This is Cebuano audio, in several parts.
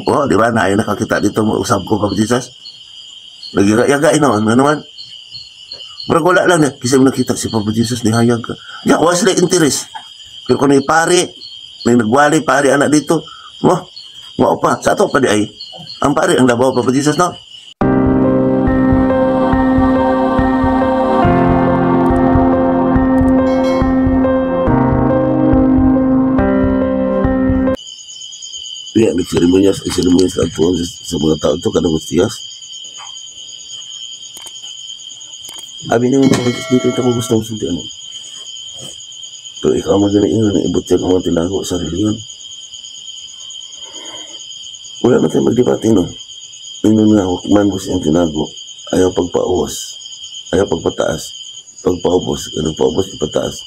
Oh, di ba? Naay nakakita dito mo usab ko, Papa Jesus. Nagira-yaga ino, ano naman? Murag wala lang eh. Kasi nakita si Papa Jesus, nihayag ka. Ya, wala sila interest. Pero kung may pare, may nagwali, pare anak dito, mo, mo pa, sa ato pa di ay. Ang pare, ang labaw, Papa Jesus, no? Iya, nagseremonyas, nagseremonyas ang tuwan sa mga tao ito, kanang gustiyas. Abi niyo, Papa Jesus, dito ito ko gusto mong sulti, ano? Pero ikaw ang maganaingon, ibutyag ang mga tinago sa reliyon. Wala na tayong magdebate, no? Ingon nga, hukman mo siyang tinago. Ayaw pagpaubos. Ayaw pagpataas. Pagpaubos. Ganun paubos, ipataas.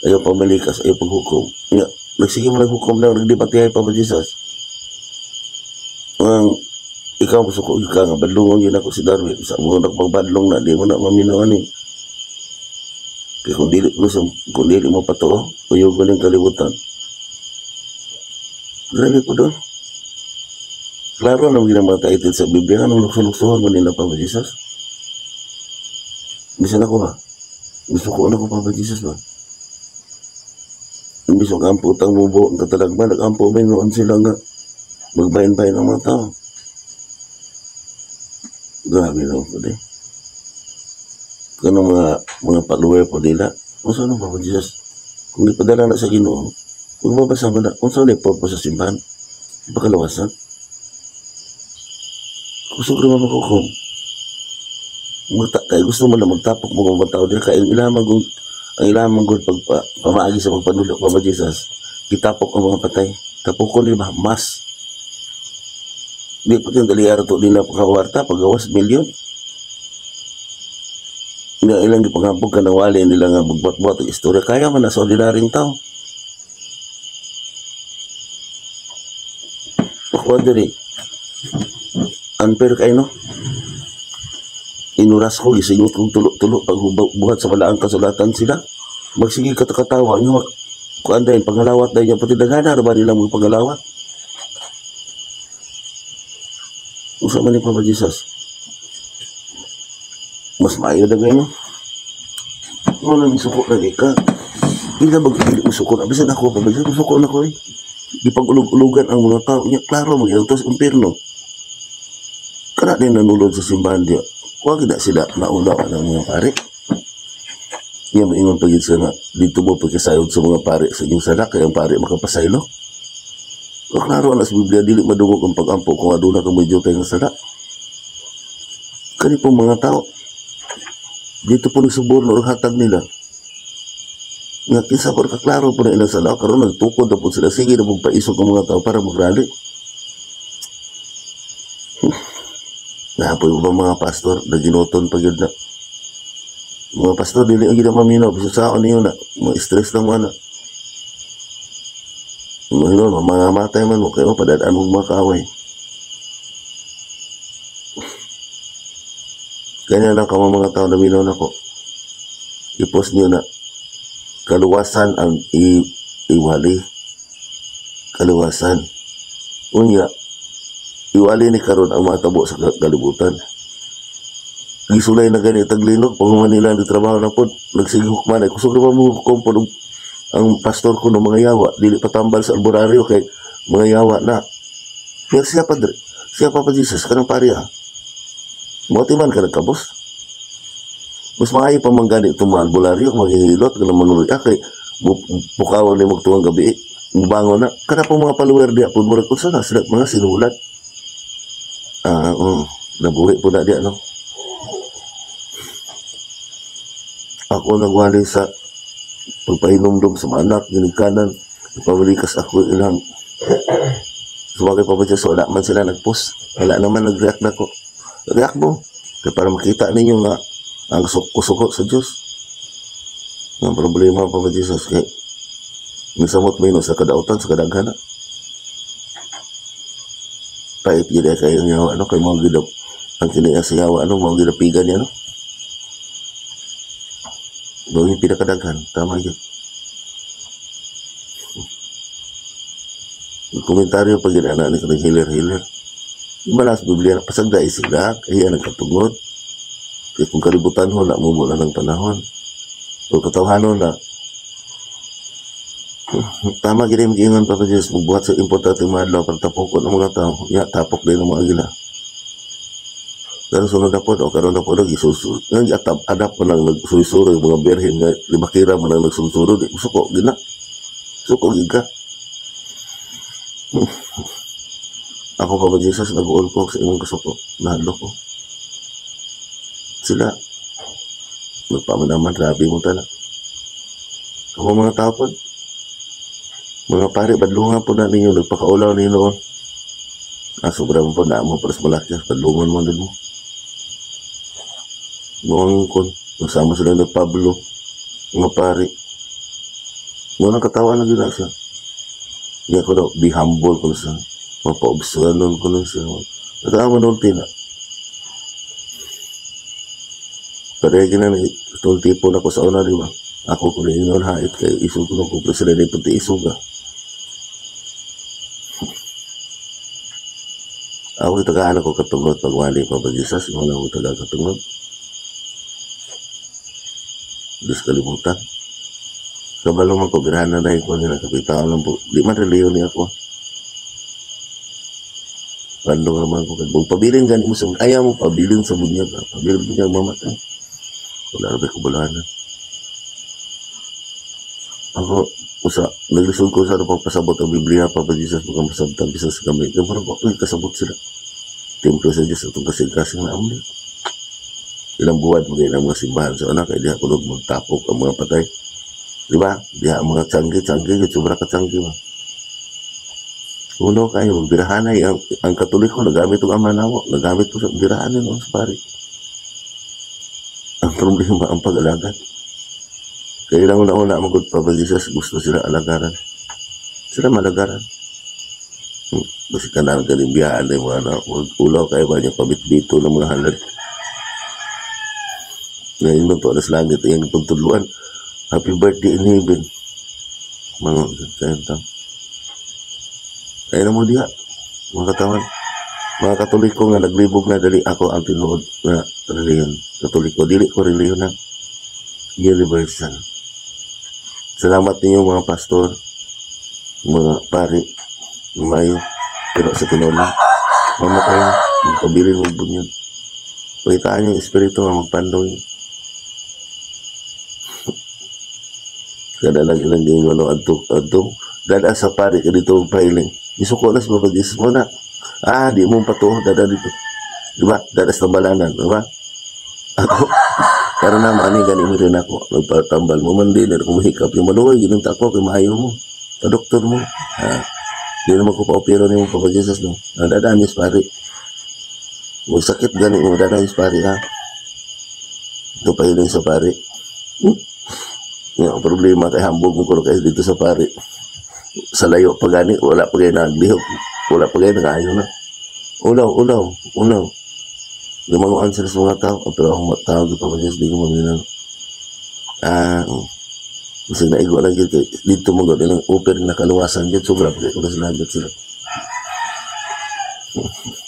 Ayaw pamalikas, ayaw paghukom. Nga, nagsige mo naghukom lang, nagdebate ay Papa Jesus. Ang ikaw musuko ka nga badlungon yun ako si Darwin. Sa mo nagpagbadlong na, di mo na maminaw ani. Kaya kung dili mo, kung dili mo patoo, uyog ko ng kalibutan. Grabe po doon. Klaro ang ginamata title sa Biblia, anong lukso-luksohan mo nila, Papa Jesus? Bisan ako ba? Gusto ko ano ko, Papa Jesus ba? Imbis ang ampo utang mo buo ang katalagman, nag-ampo ba noon sila nga magbayin-bayin ang mga tao. Grabe naman po di. Kanang mga follower po nila, kung saan ang Papa Jesus? Kung ipadala na sa Ginoo, magbabasa mo na, kung saan ang purpose sa simbahan, ipakalawasan. Kusog naman maghukom. Kaya gusto mo na magtapok mo mga tao dila. Kaya ang ilamang kung pamaagi sa pagpanulok, Papa Jesus, gitapok ang mga patay. Tapokon nila ba? Mas. Di pa yung dali araw to nila pagkawarta, paggawas, milyon. Nga ilang gipangampog ka nawali nila nga magbuat-buat ang istorya. Kaya man na sa ordinaryong tao. Pakuha diri. Unfair kayo, no? Inuras ko, gisingot kong tulo-tulo pag buhat sa balaang kasulatan sila. Magsige katakatawa nyo, kuan dahil pangalawat dahil niya, pati dagana, ba nila mga pangalawat? Usa man ni Papa Jesus. Mas maayo na ganyan. Ano nang suko na ka? Hindi na mag-ili mo suko na. Bisan ako, Papa Jesus, suko na ko eh. Di pag-ulog-ulugan ang mga tao niya, klaro, mag-iltos impierno. Kana din nanulod sa simbahan diya. Huwag na sila naunawa ng mga pare. Niya maingon pagid sa nga, dito mo pagkasayod sa mga pare sa inyong sala, kaya ang pare makapasaylo. O klaro na sa Biblia, dili madungog ang pag-ampo kung aduna ka medyo tayo nga sala. Kani pong mga tao, dito po nagsuborno ang hatag nila. Nga kinsa po kaklaro po na ilang sala, karon nagtukod na po sila, sige na pong paisog ang mga tao para magrali. Napoy ba mga pastor, naginuton pa yun na. Mga pastor, dili ang ginamaminaw, bisa sa ako niyo na, mga stress lang mga na. Mga hinon, mga matay man mo, kayo padadaan mong mga kaaway. Kanya lang kamo mga tao na minaw na ko. I-post niyo na, kaluwasan ang iwali. Kaluwasan. Unya, iwali ni karon ang matabo sa kalibutan. Gisulay na gani taglinog, pag nila ang trabaho na po, nagsigihok man ay kusog na mo hukom po ang pastor ko ng mga yawa, dili patambal sa albularyo kay mga yawa na. Pero siya pa, siya pa pa Jesus, kanang pari ha. Moti man ka nagkabos. Mas maayo pa man gani itong mga albularyo, maghihilot, kanang manuloy, kay bukawan ni magtuwang gabi, mubangon na. Kana po mga follower diya po, murag unsa na sila mga sinulat. Nabuhi po na diya, no? Ako nagwali sa pagpahinumdum sa mga anak, ginikanan, pamalikas ako ilang sumagay pa ba siya, so wala man sila nag-post, wala naman nag-react na ko. React mo, kaya para makita ninyo nga ang suko-suko sa Diyos. Ang problema pa ba Jesus, kaya misamot mo yun sa kadautan, sa kadaghana. Pait gid ay kayo nga, ano, kay mga gidap, ang kiniya sa yawa, ano, mga gidapigan niya, no? Doon yung pinakadaghan, tama yun. Komentaryo pag ginana ni kanang hiler-hiler. Balas Biblia, pasagdai sila, kaya nagkatungod. Kaya kung kalibutan ho na, mumula ng panahon. O katawhanon na, tama gini mag-ingon, Papa Jesus, magbuhat sa importante mga adlaw para tapokon ang mga tao. Ya, tapok din ang mga agila. Pero sunod na po, o karon na po, nag-isusu. Nag-atap, adap pa nang nagsuysuro yung mga birhen nga, libakira man ang nagsulsuro, di, suko, gina. Suko, gid ka. Ako, Papa Jesus, nag-uol ko sa imong kasuko. Nahadlok ko. Sila, nagpamanaman, grabe mo tala. Ako mga tao po, mga pare, badlungan po na ninyo, nagpakaulaw ninyo noon. Ah, sobra mo po na mo, para sa malaki, badlungan mo din mo. Muang kon, nasama sila ni Pablo, mga pare. Mo nang katawa na gina siya. Hindi ako daw, be humble ko na siya. Mapaobserve ko na siya. Natawa noon tina. Pero gina na, itong tipo na ko sa una, di ba? Ako ko rin yun, hait kayo, isog ko ko, presidente pati isog ah. Ako itagaan ako katungod pagwali pa ba Jesus, yung ako taga katungod. Diyos kalimutan. Kabalo man ko, birahan na dahil ko nila, kapitaan lang po. Di man reliyon niya ako. Pando naman ko. Kung pabilin gani mo sa, ayaw mo pabilin sa bunyag. Pabilin bunyag mamatay. Wala rin ko bulanan. Ako, usa, naglisod ko sa pagpasabot ang Biblia, Papa Jesus, mga masabtan, bisa sa kami. Kaya parang, uy, kasabot sila. Templo sa Diyos, atong kasing-kasing na amli. Ilang buwan, mga ilang mga simbahan sa anak, kaya diha kunog magtapok ang mga patay. Di ba? Diha ang mga tsanggi-tsanggi, sobra ka tsanggi ba? Uno kayo, magbirahanay. Ang Katoliko, nagamit ang ama namo, nagamit ko sa birahanan noon sa pari. Ang problema, ang pag-alagad. Kaya lang una-una, magod pa ba Jesus, gusto sila alagaran. Sila malagaran. Kasi ka na galing biyaan na yung mga anak. Ulaw kayo ba niya, pabit-bito ng mga halal. Ngayon mo to, alas langit, iyang pagtuluan. Happy birthday in heaven. Mga kayang kaya na mo diha, mga katawan. Mga Katoliko nga naglibog na dali ako ang tinuod na reliyon. Katoliko, dili ko reliyon na universal. Salamat ninyo mga pastor, mga pari, mayo, pero sa tinuod na, mamatay, magpabilin mo bunyag. Pakitaan yung espiritu nga magpandoy. Kada lang ilang gingon no, adto, adto, dada sa pari ka dito pahiling. Isuko na sa Papa Jesus mo na. Ah, di mo patuo, dada dito. Diba? Dada sa tambalanan, diba? Ako, para na maani gani mo rin ako. Nagpatambal mo man din, ako mahikap. Yung maluoy, ginunta ako, kay maayo mo. Pa-doktor mo. Ah, di naman ko pa-opera ni mo, Papa Jesus, no? Ah, dada, pare. Magsakit gani mo, dada, pare, ha? Ito pahiling sa pare. Yung problema kay hambog mo ko kayo dito sa pare. Sa layo pa gani, wala pa kayo naglihok. Wala pa kayo nag-ayo na. Ulaw, ulaw, ulaw. Lumanguan sila sa mga tao. Pero akong tao, di pa ba Diyos, di ko maminang. Ah, kasi naigo lang yun. Dito mo gawin ng open na kaluwasan dyan. Sobra pa kayo sa langit sila.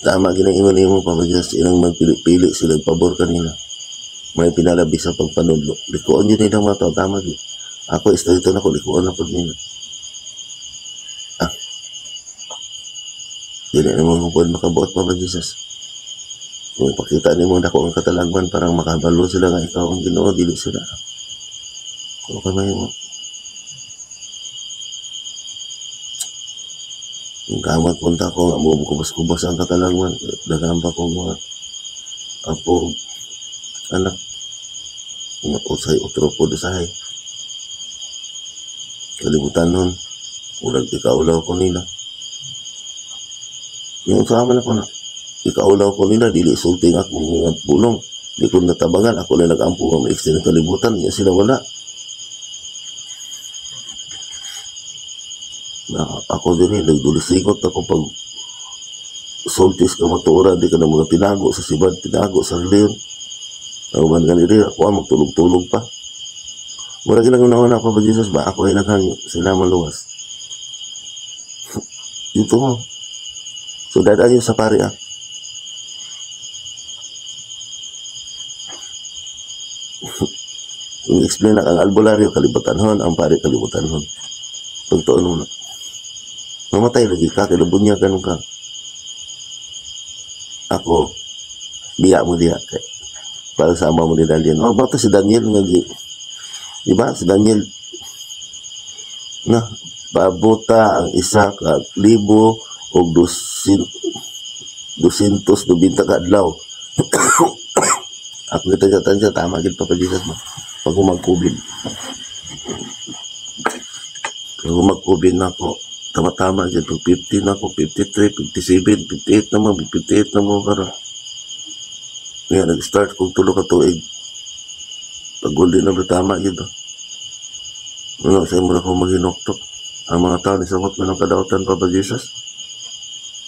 Tama, ginaingon mo pa ba Diyos, ilang magpili-pili sila, pabor kanila. May pinalabi sa pagpanudlo. Likuan yun nilang mga tao. Tama yun. Ako, ito na ko, likuan na pag nila. Ah. Dili na mo kung makabuot pa ba Jesus. Kung ipakita ni mo dako ang katalagman, parang makabalo sila nga ikaw ang Ginoo, dili sila. Kung kamay mo. Yung kamot punta ko, nga mo kubas-kubas ang katalagman, daghan pa ko mga apo, anak, mga usay otro po dosahay. Kalibutan nun, ulag ikaulaw ko nila. Yung sama na ko na, ikaulaw ko nila, dili sulting ako mga pulong. Di ko natabangan, ako na nag-ampo ng ma-extend ng kalibutan, niya sila wala. Na, ako din eh, nagdulisikot ako pag sultis ka matuura, di ka na mga tinago sa sibad, tinago sa reliyon. Ang man ganito, ako ang magtulog-tulog pa. Mura ginagawa na ako pa Jesus ba? Ako ay naghangyo, sila maluwas. Dito mo. So dadaan yun sa pare ah. I-explain na ang albularyo kalibutanhon, ang pare kalibutanhon. Pagtuon mo na. Mamatay lagi ka, kay bunya ganun ka. Ako, biya mo diya. Kay, para sama mo ni Daniel. Oh, bata si Daniel nga di. Diba? Si Daniel na pabuta ang 1,000 og 290 ka adlaw. Ako kita tama gid Papa Jesus mo. Pag mag-COVID. Pag mag-COVID na ako, tama-tama gid pag 50 na ako, 53, 57, 58 na mo, 58 na mo karon. Kaya nag-start kong tulo ka tuig. Pag uli na ba tama gid ba? Ano, sa mo na akong maghinuktok. Ang mga tao ni samot man ang kadautan, Papa Jesus.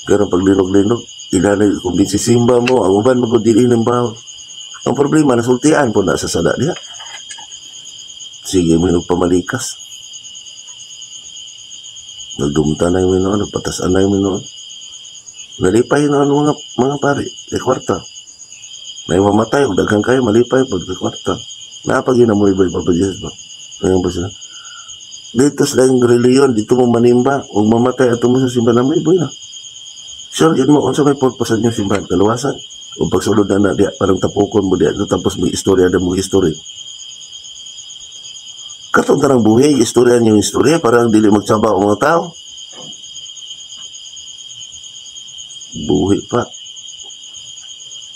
Pero pag linog-linog, ilanay kung simba mo, ang uban magod dili ng bawo. Ang problema, nasultian po na sa sada niya. Sige mo pamalikas. Nagdumta na yung noon, nagpatasan na yung noon. Nalipay na ang mga pare, kay kwarta. May mamatay, kung daghan kayo, malipay pag kay kwarta. Napagina mo iba, Papa Jesus ba? Ngayon ba sila? Dito sa yung reliyon, dito mo manimba, kung mamatay ato mo sa simbahan, mo iboy na. Sure, yun mo, unsa may purpose sa inyong simbahan, kaluwasan. O pagsulod na na, diya, parang tapukon mo diya, tapos may istorya na mo istorya. Katong tanang buhi, istorya niyo istorya, parang dili magtsaba ang mga tao. Buhi pa.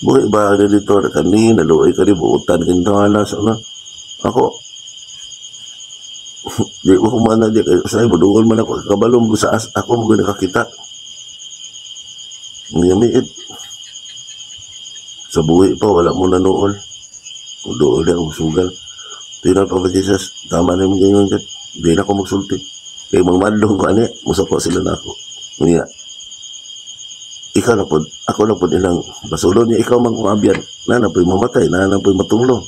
Buhi ba na dito, kani, naluoy ka ni, buutan, kintahala, sa una. Ako, di ko kumana di, kaya buduol man ako, kabalong ko sa as, ako mo nakakita. Ngamiit. Sa buhi pa, wala mo nanuol. Kung dool na, sugal. Tingnan pa ba Jesus, tama na yung ganyan. Di na ako magsulti. Kaya mga madlong ko, ani, musako sila na ako. Ngunya, ikaw na po, ako na po nilang basulon niya, ikaw mang uabyan. Na na po'y mamatay, na na po'y matunglo.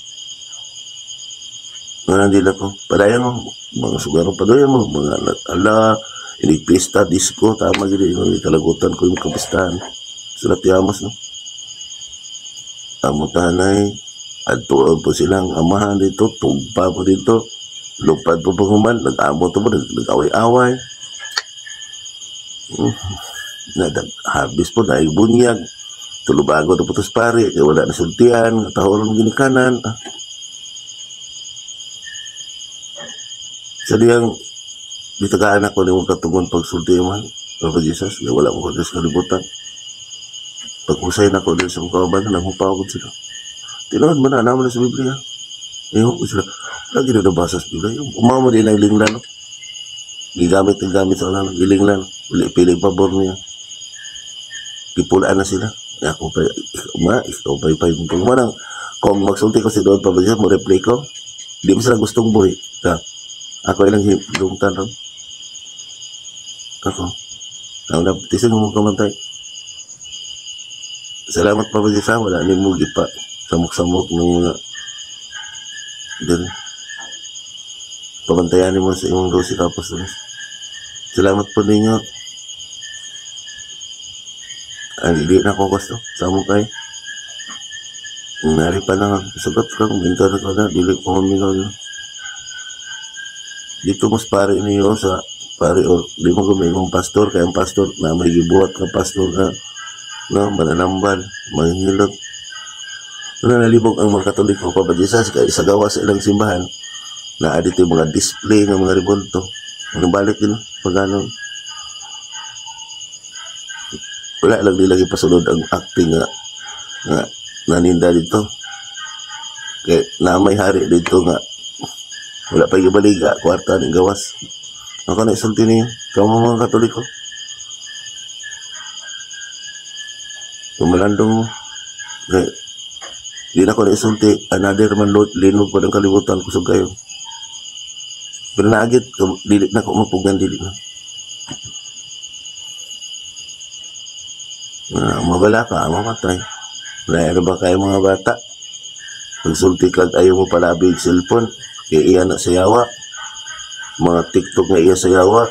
Na hindi na ko, padayan mo, mga sugaro padayan mo, mga ala, inigpista, disco, tama gini, yung kalagutan ko yung kapistahan. Sulat yamos, no? Amo tanay, adtuon po silang amahan dito, tugpa po dito, lupad po po human, nag-amo to po, nag-away-away. Nag-harvest po, naibunyag, tulubago na po ito pare, kaya wala na sultian, tahoron ginikanan. Sa diyang, ditagaan ako ni mong katungon pagsulti man, Papa Jesus, kaya wala mo ko sa kalibutan. Pag-usay na ako din sa mga kababayan, nanghupaw ko sila. Tinuod mo na, naman na sa Biblia. Ewan ko sila, lagi na nabasa sa Biblia. Umama din ang linglan. No? Gigamit ang gamit sa ulan, gilinglan. Pili pabor niya. Gipulaan na sila. Ako pa, ikaw pa, ikaw pa. Kung magsulti ko si doon, Papa Jesus, mo reply ko. Di mo sila gustong buhi. Ako ilang lungtan ron. Ako. Ang nabtisin mo kamantay. Salamat Papa Jesus, wala ni mo gipa samok-samok ng mga dun. Pabantayan mo sa imong 12 apostoles. Salamat po ninyo. Ang hindi na ako gusto. Samo kay. Nari pa na sagot ka, mentor ko na, dili ko humingaw na. Dito mas pare niyo sa pare o di mo gumigong pastor, kaya ang pastor na may gibuhat ka pastor ka no, mananambal, manghilot. Una nalibog ang mga Katoliko, Papa Jesus, kaya sa gawa sa ilang simbahan, na dito yung mga display ng mga revolto. Ano balik din, pag ano, wala lang nila ipasunod ang acting nga, nga naninda dito. Kaya na may hari dito nga, wala pa yung baliga, kwarta ng gawas. Ako na isulti niyo, kamo mga Katoliko. Tumalandong mo. Kaya, di na ko na isulti, another man Lord, linog pa ng kalibutan, kusog kayo. Pero naagit, dili na ko mapugan, dili na. Mabala ka, mamatay. Layar ba kayo mga bata? Pagsulti kag ayaw mo palabig cellphone, kaya iya na sayawa. Mga TikTok nga iya sayawa.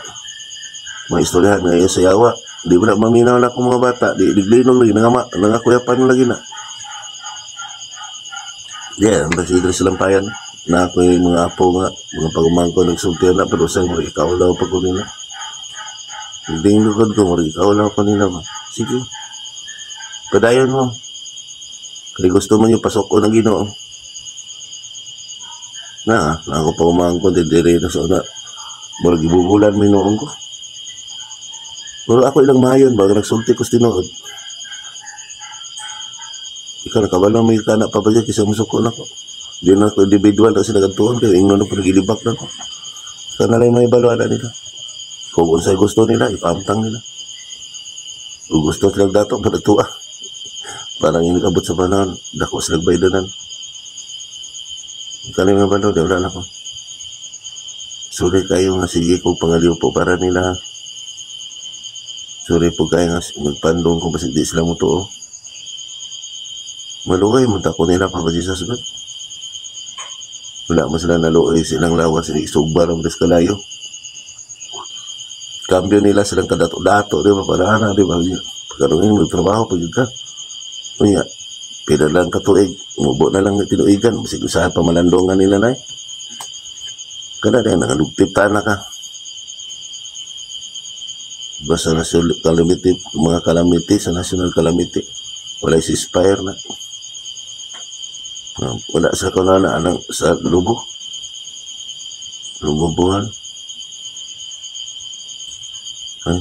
Mga istoryahan nga sa yawa. Di ba na maminaw na akong mga bata. Di diglinog lagi nangama nangakuyapan lagi na. Yeah, ang basta sa lampayan na ako yung mga apo nga mga pagumangko nagsulti na, pero sa mga ikaulaw pa ko nila. Hindi lukod ko, mga ikaulaw pa nila ba. Sige. Padayon mo. Kaya gusto mo nyo pasok ko ng Ginoo. Na, na ako pagumangko, diri na sa una. Murag ibubulan mo noon ko. Pero ako ilang mayon, bago nagsulti ko sa tinuod. Ikaw nakabalo mo yung kana pa ba dyan, kaysa musuko na ko. Di na ako individual na sila gantuon, kaya ingnon na po nagilibak na ko. Ikaw na lang may baluan na nila. Kung unsay gusto nila, ipaamtang nila. Kung gusto silang dato, panatua. Parang inikabot sa panahon, dako silang baydanan. Ikaw na may balo, di wala na ko. Sorry kayo nga sige kong pangaliw po para nila. Sorry po kayo nga magpandong kung basig di sila mo tuo. Maluoy man ta ko nila, Papa Jesus God. Wala man sila naluoy silang lawas ini isugba ra man kalayo. Kambyo nila silang kadato-dato, di ba? Para ana, di ba? Pagkaroon mo trabaho pag ka. Unya, pila lang katuig, mubo na lang tinuigan, basig usahay pa malandongan nila nay. Kada din nakalugtip ta na ka. Basta national calamity, mga calamity sa national calamity, wala ceasefire na. Wala sa kunana anang sa lubo. Lubo buwan. Ay.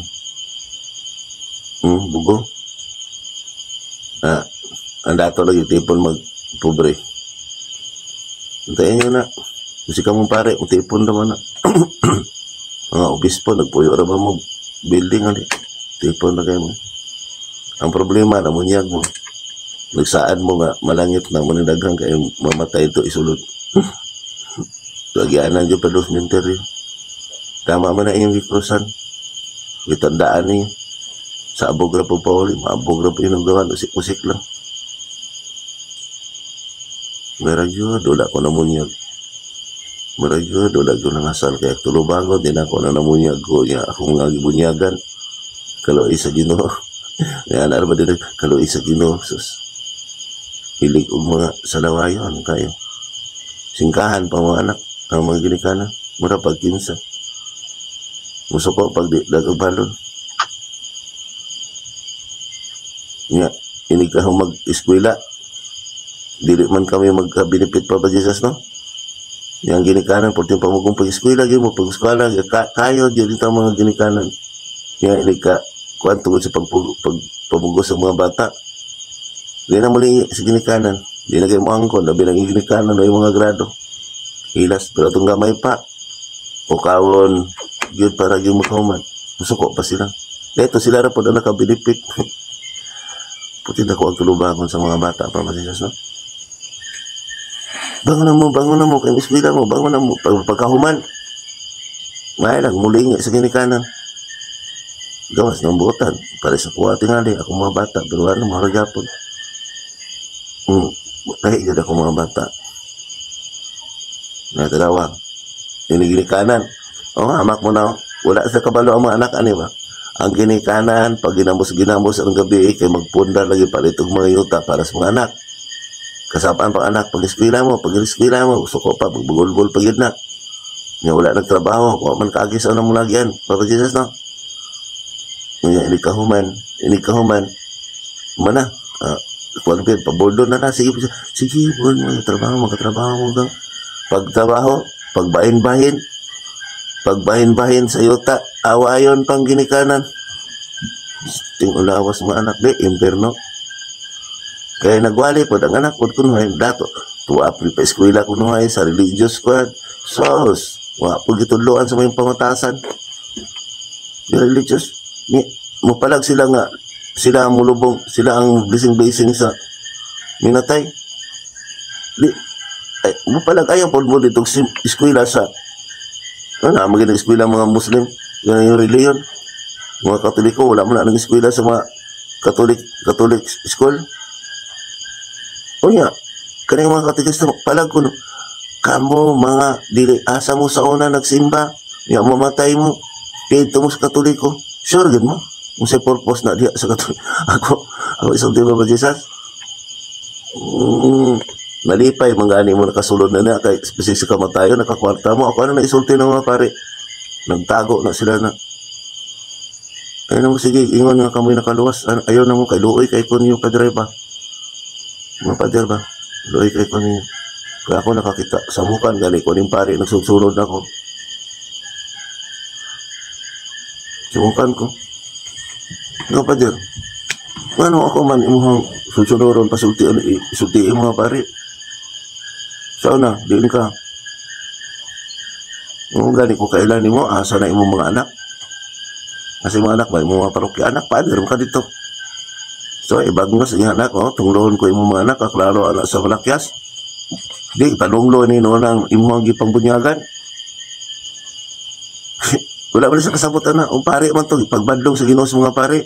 Bugo. Ah, ang dato lagi tipon mag pobre. Antayin nyo na. Kasi ka mong pare, tipon naman na. Mga obispo, nagpuyo ra ba mo building ali. Tipon na kayo mo. Ang problema, namunyag mo. Nagsaad mo nga, malangit na, manindaghan kayo mamatay ito isulod. Lagyanan dyan pa dos menteryo. Tama man na inyong gikrusan. Gitandaan niyo. Sa abog ra po pauli, maabog ra po yung gawan, usik-usik lang. Mera yun, wala ko namunyag. Mera yun, wala ko nangasal. Kaya tulubangon, din ako na namunyag ko. Ya, akong nga gibunyagan. Kaluoy sa Ginoo. Kaya na ba din, kaluoy sa Ginoo. Sus. Hilig og mga salawayon kayo. Singkahan pa mga anak, ang mga ginikanan. Mura pag kinsa. Musuko pag di dagag balon. Nga, ini ka mag-eskwela. Dili man kami magka-benefit pa ba Jesus, no? Yang ginikanan, porting pamugong pag-eskwela, gyud mo pag-eskwela, kayo, gyud ito ang mga ginikanan. Nga, ini ka, kuan tungod sa pagpamugos sa mga bata. Di na muli sa ginikanan. Di na kayo mo angkon, labi ng ginikanan o yung mga grado. Hilas, pero itong gamay pa. O kawon, gyud para gyud makahuman. Musuko pa sila. Dito sila ra po na nakabinipit. Puti na ko ang tulubangon sa mga bata pa Jesus, no? Bangon na mo, kay eskwela mo, bangon na mo. Pagkahuman, may lang, muli nga sa ginikanan. Gawas ng buotan, para sa kuha tingali, ako mga bata, pero ano, mga gapon. Lahi jud ako mga bata. Natalawa, ini ginikanan. O nga, amak mo na, wala sa kabalo ang mga anak, ani ba? Ang ginikanan, pag ginamos-ginamos ang gabi, kay magpunda lagi palit og mga yuta para sa mga anak. Kasapaan pang anak, pag eskwela mo, pag eskwela mo, gusto ko pa, magbugol-bol pag yun na. Nga wala nagtrabaho, wa man kaagi sa unang mulagyan. Papa Jesus, no? Nga, ini kahuman, ini kahuman. Mana, kuwan pa, pabordo na na, sige, sige, buwan mo, trabaho, magkatrabaho mo gang. Pagtrabaho, pagbahin-bahin, pagbahin-bahin sa yuta, awayon pang ginikanan. Ting ulawas mga anak, di, imperno. Kaya nagwali po, ang anak po, kunuhay, dato, tuwa po pa eskwela kunuhay, sa religious squad, sos, wa po gitudloan sa mga pamatasan. Yung religious, ni, mupalag sila nga, sila ang mulubong, sila ang blessing-blessing sa minatay. Di, ay, mupalag ayaw po mo dito eskwela sa, ano, maging eskwela mga Muslim, yung religion, mga Katoliko, wala mo na nang eskwela sa mga Catholic school. O nga, kaning mga katikista, palag ko, no, kamo mga dili asa mo sa una nagsimba, ya mamatay mo, Kaya ito mo sa Katoliko, sure gud mo. Kung sa purpose na diya sa Katoliko. Ako isulti mo ba, Jesus? Nalipay, manggani mo nakasulod na na, kay spesifik sa kamatayon, nakakwarta mo. Ako ano na isulti ng mga pare. Nagtago na sila na. Ayaw na mo, sige, ingon nga kamoy nakaluwas. Ayaw na mo, kay luoy kay ko niyo, padre ba? Mga pader ba? Luoy kay ko niyo. Kaya ako nakakita, samukan, gani ko ning pare, nagsusunod ako. Samukan ko. Nga pader, ano ako man imuhang susunoron pasulti isulti imo mga pare. Sa una, diin ka. Kung gani ko kailan nimo, asa na imong mga anak? Kasi mga anak ba, imong mga parokya anak, pader mo ka dito. So, ibagnos sa anak, oh, tunglohon ko imong mga anak, kaklaro anak sa Malakyas. Di, panunglo ni noon ang imuhang gipangbunyagan. Wala man sa kasabutan na. Ang pare man to, pagbadlong sa Ginoo sa mga pare.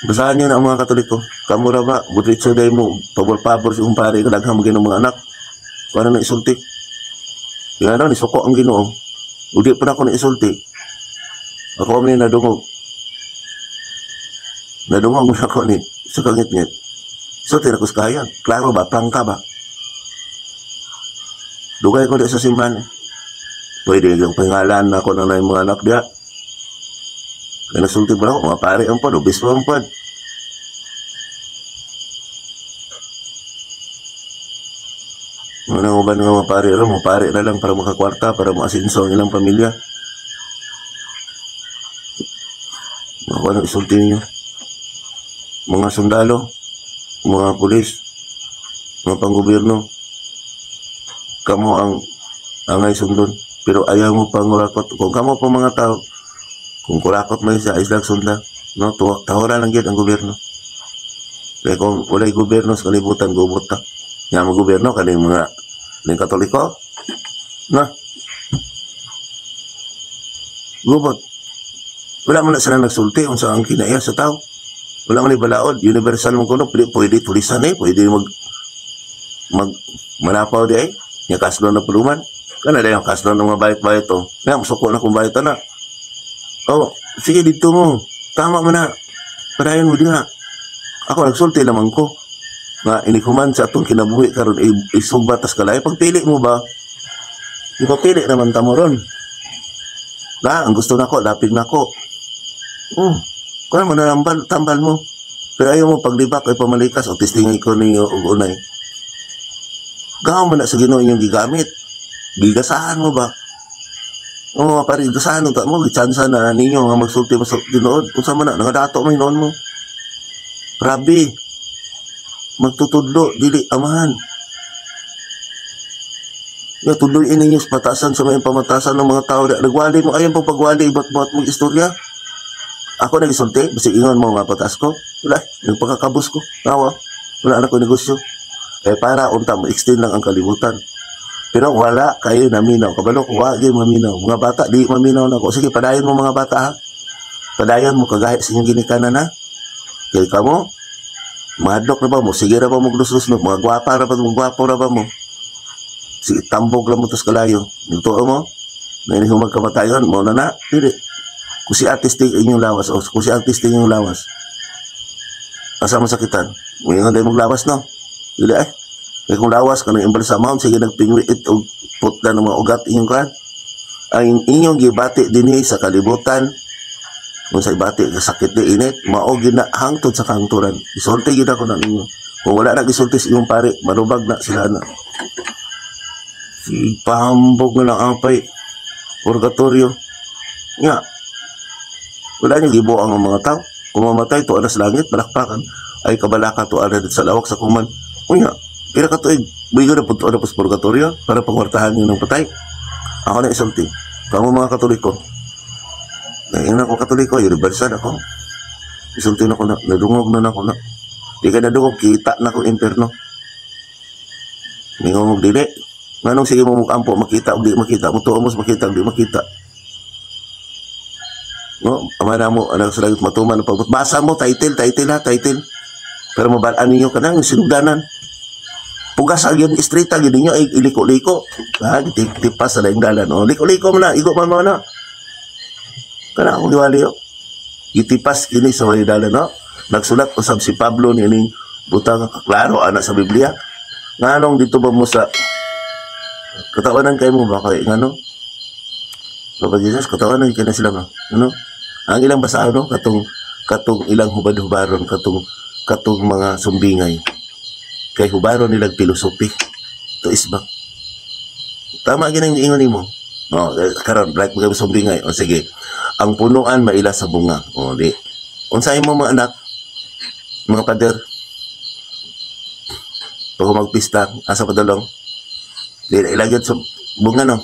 Basahan niyo na ang mga Katoliko. Kamura ba, budritso day mo, pabor-pabor sa imong pare, kadaghang mo mga anak. Wala na isulti. Nga na, nisuko ang Ginoo. Udi pa na ako na isulti. Ako man nadungog. Nadungog mo na ako ni sa kangit-ngit. So, tinakos kaya. Klaro ba? Prangka ba? Dugay ko di sa simbahan. Pwede yung pangalan na ako na mga anak diya. Kaya nasulti ba ako? Mga pare ang pod, obispo ang pod. Mga uban nga mga pare, mga pare na lang para makakwarta, para maasinso ang ilang pamilya. Ako ang isulti ninyo. Mga sundalo, mga pulis, mga panggobyerno, kamo ang angay sundon. Pero ayaw mo pang kurakot. Kung kamo pa mga tao, kung kurakot man siya, islang sunda, no, tahura lang gyud ang gobyerno. Kaya kung walay gobyerno sa kalibutan, gubot ta. Nga mga gobyerno, kaning mga ning Katoliko, na, gubot. Wala man na sila nagsulti unsa ang kinaiya sa tao. Wala man ni balaod, universal mo kuno, pwede tulisan eh, pwede mag manapaw di ay, nya kaslo na puluman. Kana dayon kaslo ng mga bayot-bayot to. Nga musuko na kung bayot na. Oh, sige dito mo. Tama mo na. Padayon mo diha. Ako nagsulti naman ko. Nga inikuman sa atong kinabuhi karon isugbat tas kalay. Pagpili mo ba? Ipapili naman ta mo ron. Na, ang gusto nako, lapig nako. Kuha mo na tambal mo. Pero ayaw mo paglibak ay pamalikas o testingin ko ninyo og unay. Gaw mo na sa Ginoo inyong gigamit. Gigasahan mo ba? Oo, pare, gasahan mo ta mo, gitsansa na ninyo nga magsulti mo sa Ginoo. Unsa man na nangadato mo hinuon mo. Grabe. Magtutudlo dili amahan. Nga tudloy ninyo sa patasan sa mga pamatasan ng mga tao. Nagwali mo ayon pang pagwali ibat-buhat mo istorya. Ako nagisulti, bisig ingon mo nga patas ko. Wala, nagpakakabos ko. Tawa. Wala na ko negosyo. Eh para unta mo extend lang ang kalibutan. Pero wala kayo naminaw. Kabalo ko, wag kayo maminaw. Mga bata, di maminaw na ko. Sige, padayon mo mga bata ha. Padayon mo kagaya sa inyong ginikanan ha. Kaya kamo, mahadlok na ba mo? Sige na ba mo glusos no? Mga gwapa na ba mo? Gwapo na ba mo? Sige, tambog lang mo tas kalayo. Nagtuo mo, na ini humagkamatayon, mo na na, dili. Kung si artistic inyong lawas, o kung si artistic inyong lawas, asa masakitan? Ngayon dahil mong lawas, no? Dili ay. Kaya kung lawas ka ng embalsamahon, sige nagpingwit o putla ng mga ugat inyong kan. Ang inyong gibati dinhi sa kalibutan, kung sa ibati, sakit di init, mao gina hangtod sa kangturan. Isulti gid ako na ninyo. Kung wala na gisulti sa inyong pare, marubag na sila na. Si pahambog na lang ang pay, purgatorio. Nga, wala niyo gibuang ang mga tao. Kung mamatay, tuwa na sa langit, malakpakan. Ay kabalaka, tuwa na sa lawak sa kuman. Unya, pila ka tuig, buigo na po tuwa na po sa purgatorio para pangwartahan niyo ng patay. Ako na isulti. Kamo mga Katoliko. Ngayon ako Katoliko, universal ako. Isulti na ko na, nadungog na ako na. Di ka nadungog, kita na ko imperno. Mingon mo dili. Nganong sige mo mukampo, makita o di makita. Mutuo mo makita o di makita. No, ama na mo, anak sa langit matuman ang pagbut. Basa mo, title, title ha, title. Pero mabalaan ninyo ka nang sinugdanan. Pugas ang yun, istrita, gini nyo, ay iliko-liko. Ha, tipas sa laing dalan. O, liko-liko mo na, igo man mo na. Kana akong giwali oh. Gitipas kini sa walay dalan, no? Nagsulat usab si Pablo niining butang, klaro ana sa Biblia. Nganong dito ba mo sa katawanan kay mo ba kay ngano? Papa Jesus, katawanan kay na sila ba? Ano? Ang ilang basahon, no? Katong ilang hubad-hubaron, katong mga sumbingay. Kay hubaron nilang philosophy. To is ba? Tama ginang ingon nimo. Oh, karon bright mo sumbingay. O sige. Ang punuan maila sa bunga. O di. Unsay mo mga anak? Mga pader. Pag magpista, asa padulong? Di na ilagyan sa bunga, no.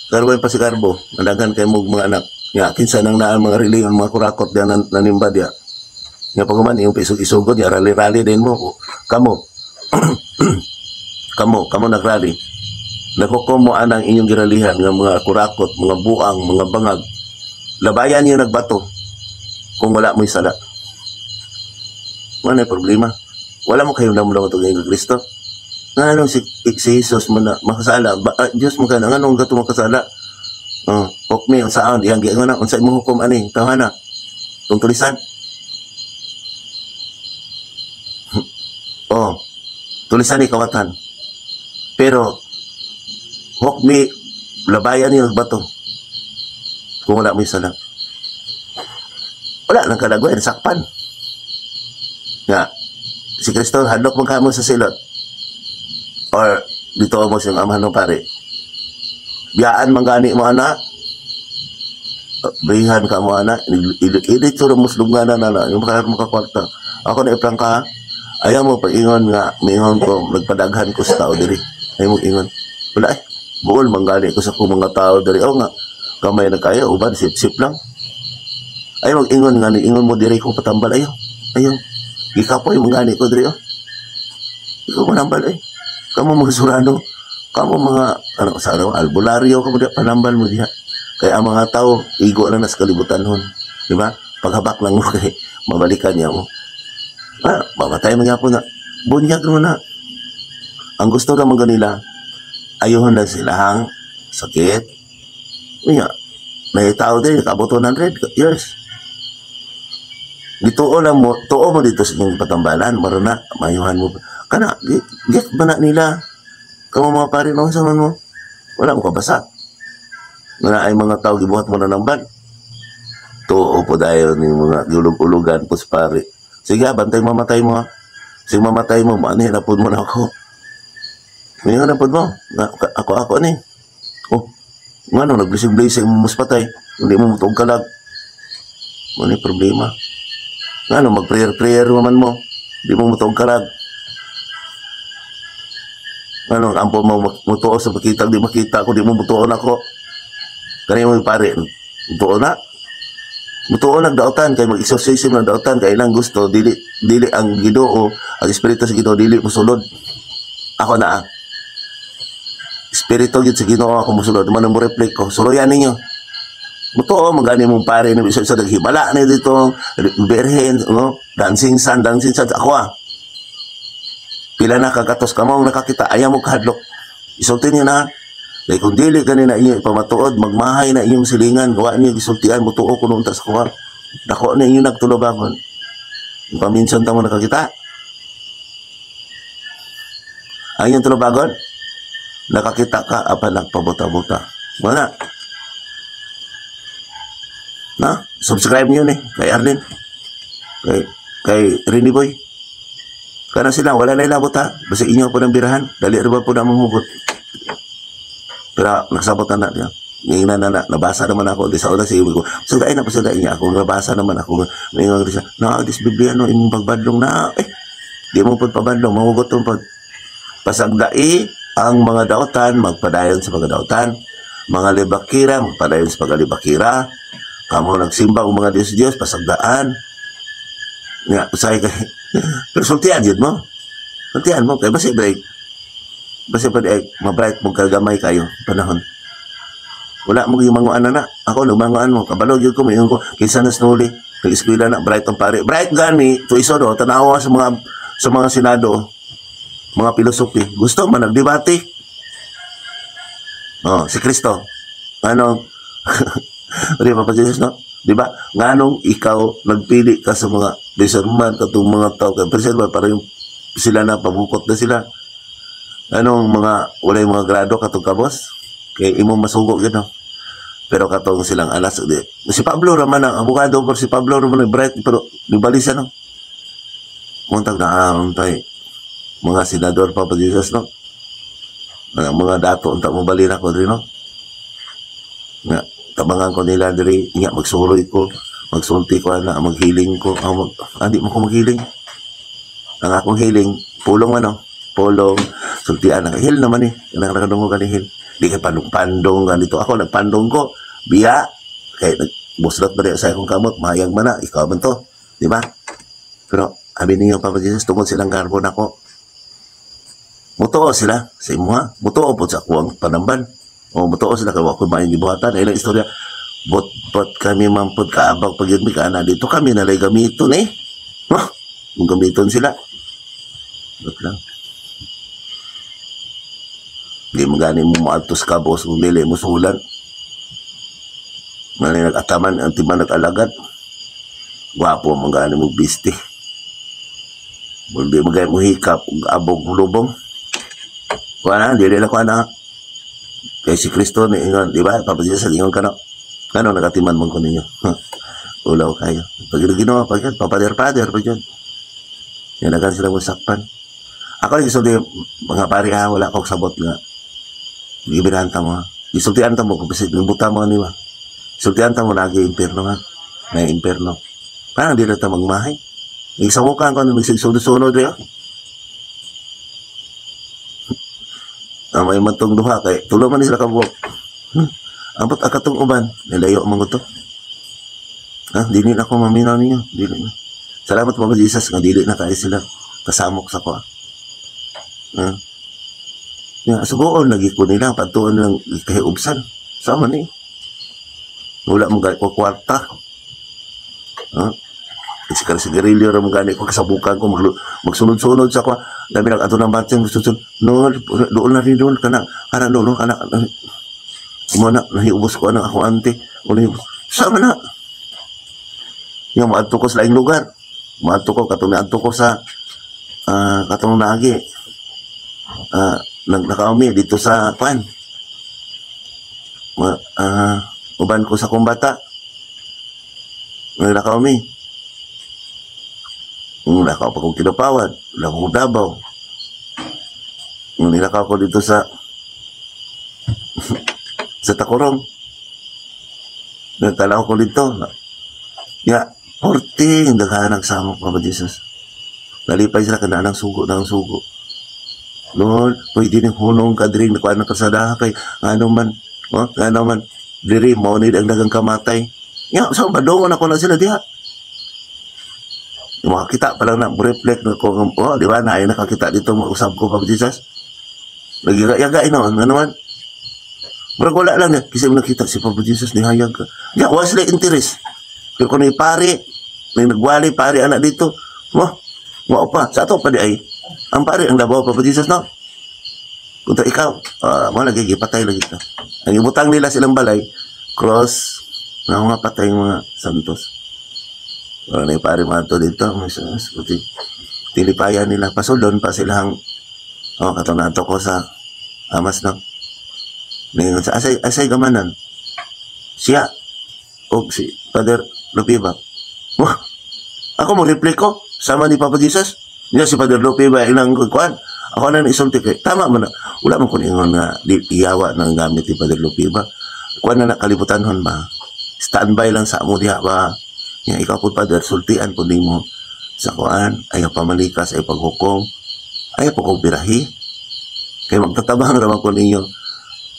Karon pa si Carbo, mandagan kay mo mga anak. Nga kinsa nang naan mga reliyon, mga kurakot diya nanimba diya. Nga pag man iyong isugod ya, rally-rally din mo. Kamo. Kamo nagrally. Nakukumo anang inyong giralihan nga mga kurakot, mga buang, mga bangag. Labayan niyo nagbato kung wala mo'y sala. Wala na problema. Wala mo kayo namulaw ito ng Kristo. Nga anong si Jesus man na makasala, ba, Diyos mo ka na, nganong gato makasala? Oh, hukmi, unsaan, iyang giingon na, unsa imong hukom ani, tawhana. Tungtulisan. Oh, tulisan ni kawatan. Pero, hukmi, labayan niyo nagbato. Kung wala mo'y sala. Wala nang kalagway, sakpan. Nga, si Kristo, hadlok man kamo sa silot. Or, dito mo siyang amahan ng pare. Biyaan man gani mo anak. Brihan ka mo anak. Dito na muslum nga na na. Yung makakwarta. Ako na iprangka. Ayaw mo pag-ingon nga, mingon ko, nagpadaghan ko sa tao diri. Ayaw mo ingon. Wala eh. Buol man gani ko sa kong mga tao diri. O nga, kamay na kaya, uban, sip-sip lang. Ayaw mag-ingon nga, ingon mo diri ko patambal. Ayaw. Ayaw. Gikapoy man gani ko diri. Oh. Ikaw manambal eh. Kamu mga surano, kamu mga ano sa ano, albularyo, kamu diha panambal mo diha. Kaya ang mga tao igo na nas kalibutan hon, di ba? Paghabak lang mo kay mabalikan niya mo. Ah, mamatay man gyapon na. Bunyag mo na. Ang gusto naman kanila, ayuhon lang sila ang sakit. Unya, may tao din, nakabot 100 years. Dituo lang mo, tuo mo dito sa inyong patambalan, maro na, mayuhan mo. Kana, get ba na nila? Kamo mga pare, no, sa man mo? Wala mo kabasa. Nga ay mga tao, gibuhat mo na ng ban. Tuo po dahil ni mga gulog-ulugan po sa pare. Sige, bantay mamatay mo ha. Sige, mamatay mo, ano na po mo na ako. Ngayon na po mo. Ako, ako ni. Oh, nga no, nag-blessing-blessing mo mas patay. Hindi mo mutog kalag. Ano yung problema? Nga no, mag-prayer-prayer man mo. Hindi mo mutog kalag. Ano, ampo mo mutuo sa makita, di makita ko, di mo mutuon ako. Kani mo pare, mutuo na. Mutuo nagdaotan kay mag-exorcism ng daotan kay ilang gusto dili dili ang Ginoo, ang espiritu sa Ginoo dili mosulod. Ako na ah. Espiritu gid sa Ginoo ako mosulod. Man mo reflect ko, suluyan ninyo. Mutuo magani mong pare ni isa isa naghibala ni dito, berhen, no? Dancing sun ako ah. Pila na kagatos ka mo nakakita, ayaw mo kahadlok. Isulti niyo na. Kay kung dili gani na inyo ipamatuod, magmahay na inyong silingan, gawa niyo gisultian, mutuo kuno unta sa kuha. Dako na inyo nagtulubagon. Paminsan ta mo nakakita. Ang inyong tulubagon, nakakita ka, apa nagpabuta-buta. Wala. Na, subscribe niyo ni kay Arlene. Kay Rini Boy. Kana sila, wala na ilabot ha. Basta inyo po ng birahan. Dali rin ba po na manghugot. Pero nagsabot na na niya. Ngayon na, nabasa naman ako. Di sa una sa ko. Sudain na pa sudain niya. Ako nabasa naman ako. Ngayon siya. Na, dis Biblia no, imong pagbadlong na. Eh, di mo po pabadlong. Mahugot mo po. Pasagdai ang mga dautan, magpadayon sa mga dautan. Mga libakira, magpadayon sa mga libakira. Kamo nagsimba og mga Diyos-Diyos, pasagdaan. Nga, usay kay. Pero sultian yun mo. Sultian mo. Kaya basi break. Basi pa di mabright mo kagamay kayo panahon. Wala mo yung manguan na na. Ako, nagmanguan mo. Kabalo, yun ko, mayon ko. Kinsa na snuli. Nag-eskwela na, bright ang pare. Bright gani, to iso do, tanawa sa mga senado, mga filosofi. Gusto man, nagdebate. Oh, si Kristo. Ano? Di ba, Papa Jesus, no? Di ba? Nganong ikaw nagpili ka sa mga fisherman, katong mga tao kay fisherman para yung sila na pabukot na sila. Anong mga walay mga grado katong kabos? Kay imong masugo gyud, no? Pero katong silang alas di, si Pablo raman ang abogado, pero si Pablo raman ang bright, pero nibali siya, no? Muntag na untay mga senador, Papa Jesus, no? Mga dato unta mo bali na ko diri, no? Nga tabangan ko nila diri nga magsuroy ko, magsulti ko ana, maghiling ko. Ah, di mo ko maghiling. Ang akong hiling pulong, ano, pulong sultian ang hil naman eh. Kanang nakadungog ani hil. Di kay pandong-pandong ganito. Ako nagpandong ko biya kay nagbuslot ba sa akong kamot, mahayag man na ikaw man to, di ba? Pero abi ninyo, Papa Jesus, tungod silang garbo nako, mutuo sila sa imuha, mutuo po sa akuang panamban o mutuo sila kay wa ko maayong gibuhatan. Ilang istorya, bot bot kami man pod kaabag pag yun mi kana dito kami nalay gamiton eh. Huh? Kung gamiton sila. Bot lang. Di mo gani mo maadto sa kabos kung dili mo sulan. Mali nag-ataman ang timan nag-alagad. Gwapo man gani mo bisti. Di mo gani mo hikap ug abog lubong. Wala, dili na ko ana. Kay si Kristo ni ingon, di ba? Papa Jesus, ingon ka no. Ano nagatiman man ko ninyo? Ulaw kayo. Pag Ginoo, pag yun, papader-pader, pag yun. Yan agad sila mo sakpan. Ako rin gisulti, mga pari ha, wala akong sabot nga. Gibirahan ta mo ha. Gisultian ta mo, kung bisit, buta mo ni ba. Sultian ta mo, lagi impierno ha. May impierno. Parang di na ta magmahay. Isamukan ko, nagsunod-sunod rin. Ah, may mantong duha kay tulo man ni sila kabuok. Ambot akatong uban, nilayo man ko to. Ha, dili na ako maminaw ninyo, dili na. Salamat Papa Jesus nga dili na kayo sila kasamok sa ko. Ha? Ya, sugoon lagi ko nila patuon lang kahiubsan. Sama ni. Wala mo gani ko kwarta. Ha? Sikar sigarilyo ra mo gani ko kasabukan ko magsunod-sunod sa ko. Labi nag ato ng batseng magsunod. No, doon na rin doon kana kana doon kana. Mo na nahiubos ko anang akong ante. O nahiubos. Sama na. Yung maadto ko sa laing lugar. Maadto ko katong naadto ko sa katong naagi. Nagnakaumi dito sa kwan. Uban ko sa kong bata. Nagnakaumi. Nakaw pa kong Kidapawan. Wala kong Davao. Nilakaw ko dito sa sa Tacorong. Nagtalaw ko dito. Ya, 40 yung daghanag samok, Papa Jesus. Nalipay sila kana ng sugo ng sugo. Lord, pwede ni hunong ka diri nakuha ng kasadaha kay ano man, oh, ano man diri mao ni ang dagang kamatay. Ya, so madungon ako na sila diha. Yung makakita pa lang na reflect na ko, oh, di ba, na ay nakakita dito, mausap ko, Papa Jesus. Nagyaga ino, ano naman? Murag wala lang eh. Kasi nakita si Papa Jesus, nihayag ka. Ya, wala sila interest. Pero kung may pari, may nagwali pari anak dito, mo, mo pa, sa ato pa di ay, ang pari, ang labaw, Papa Jesus, no? Kung ikaw, mo lagi, gipatay lagi ka. Ang ibutang nila silang balay, cross, na mga patay mga santos. Wala na yung pari mga to dito, may puti, tilipayan nila, pasulon pa silang, oh, katunato ko sa amas, no? Ngayon, sa asay, asay gamanan, siya, o si Father Lupiba. Wah, ako mo reply ko, sama ni Papa Jesus. Niya si Father Lupiba ilang kuan. Ako na isulti kay tama man na. Wala man ko ingon nga di iyawa ng gamit ni Father Lupiba. Kuan na nakalibutanhon ba? Standby lang sa amo diha ba? Nya ikaw po Father, sultian po nimo sa kuan, ayaw pamalikas, ayaw paghukom, ayaw po kong birahi. Kay magtatabang ra man ko ninyo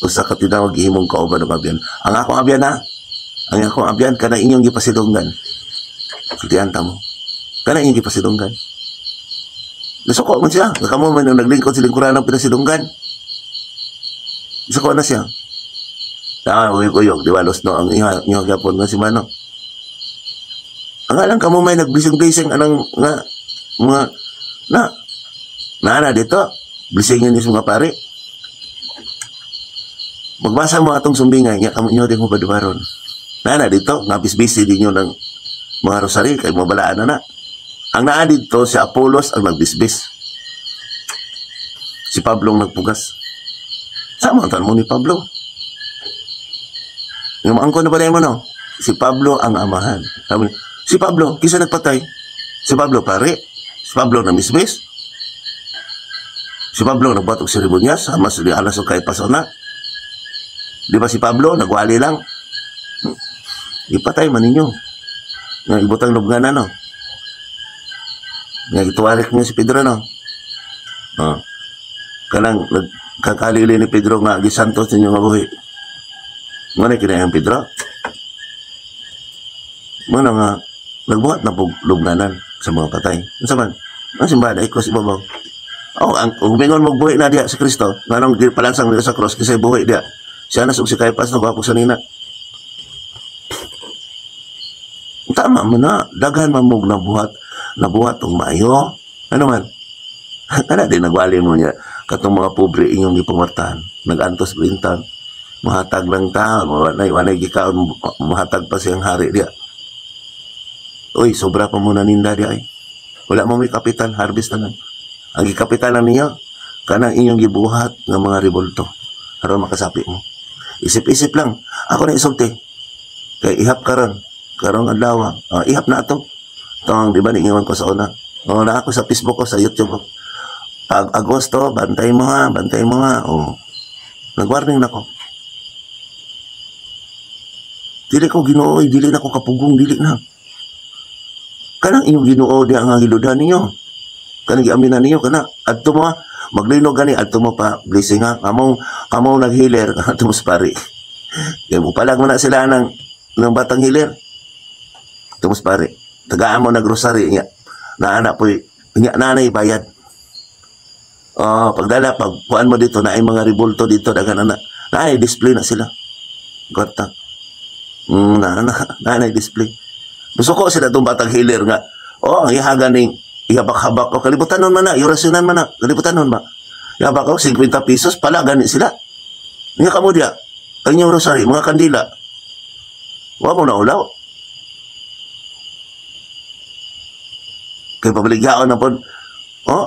usa ka tinawag himong kauban og abyan. Ang akong abyan ha, ang akong abyan kana inyong gipasidunggan. Sultian ta mo. Kana inyong gipasidunggan. Nasuko man siya. Kamo man ang naglingkod sa lingkuran ng pinasidunggan. Nasuko na siya. Tama, uyog-uyog. Di ba, los no, ang iha, iha gyapon nga si Mano. Ang alang kamo may nag-blessing-blessing anang nga, mga, na, na dito, blessingin ni mga pare. Magbasa mo atong sumbingay, nya kamo inyo din mo badubaron. Naa na dito, nga bisbisi ninyo ng mga rosary, kay mabalaan na na. Ang naa dito, si Apolos ang nagbisbis. Si Pablo ang nagpugas. Sama ang mo ni Pablo. Yung maangko na ba mo, no? Si Pablo ang amahan. Sabi, si Pablo, kisa nagpatay. Si Pablo pare. Si Pablo namismis. Si Pablo nagbuhat og seremonyas sama sa alas og kay na. Di ba si Pablo nagwali lang? Ipatay man ninyo. Nga ibutang lubnganan, no. Nga gituwarik niya si Pedro, no. Oh. Kanang nagkakalili ni Pedro nga gisantos ninyo nga buhi. Muna kini ang Pedro. Muna nga nagbuhat na po lubnganan sa mga patay. Unsa man? Ang simbahan ay cross ibabaw. Oh, ang umingon mo buhi na diya si Kristo, nganong gipalansang nila sa cross kasi buhi diya. Si Anas ug si Caiphas nagwapo sa nina. Tama mo na, daghan man mo nabuhat, nabuhat og maayo. Ano man? Kana din nagwali mo niya katong mga pobre inyong gipamartahan, nagantos brintan. Mahatag lang ta, walay walay gikaon, mahatag pa siyang hari diya. Uy, sobra pa mo na ninda diya ay. Wala mo may kapital, harvest na lang. Ang gikapital lang niyo, kanang inyong gibuhat nga mga revolto. Aron makasapi mo. Isip-isip lang. Ako na isulti. Kay ihap karon, karong adlaw. Ihap na ato. Tong di ba niingon ko sa una. Oh, na ako sa Facebook ko, sa YouTube ko. Pag Agosto, bantay mo ha, bantay mo ha. Oh. Nag-warning na ko. Dili ko Ginoo, dili na ko kapugong, dili na. Kanang inyong Ginoo diha nga giludan ninyo. Kanang giaminan ninyo kana adto mo maglinog gani adto mo pa blessing ha. Kamo kamo naghiler adto mo sa pari. Kay mo palag mo na sila ng batang hiler. Adto mo sa pari. Tagaan mo nagrosary niya. Naana po'y niya nanay bayad. Oh, pagdala pag kuan mo dito na ay mga ribulto dito daghan na. Naay display na sila. Kwarta. Na na nanay display. Musuko sila itong batang hiler nga. Oh, ang ihaga ning ihabak-habak ko. Kalibutan nun man na, irasyonan man na. Kalibutan nun ba? Ihabak ko, 50 pesos, pala, gani sila. Nga kamo diya, ang inyong rosary, mga kandila. Wa mo na ulaw. Kay pabaligyaon na po, oh,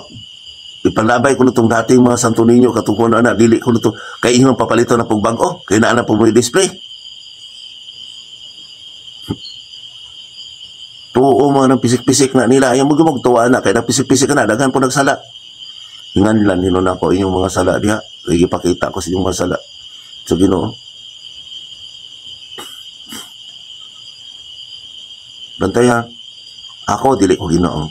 ipalabay ko na itong dating mga Santo Niño, katungkol na na, dili ko na ito, kay inyong papalito na pong bago, kay naa na po mo display. Tuo mga ng pisik-pisik na nila, ayaw mo gumagtuwa na, kay na pisik-pisik na, daghan po nagsala. Ingan lang nino na ako inyong mga sala diha, kay gipakita ko sa inyong mga sala. So Ginoo. Bantay ha, ako dili ko Ginoo.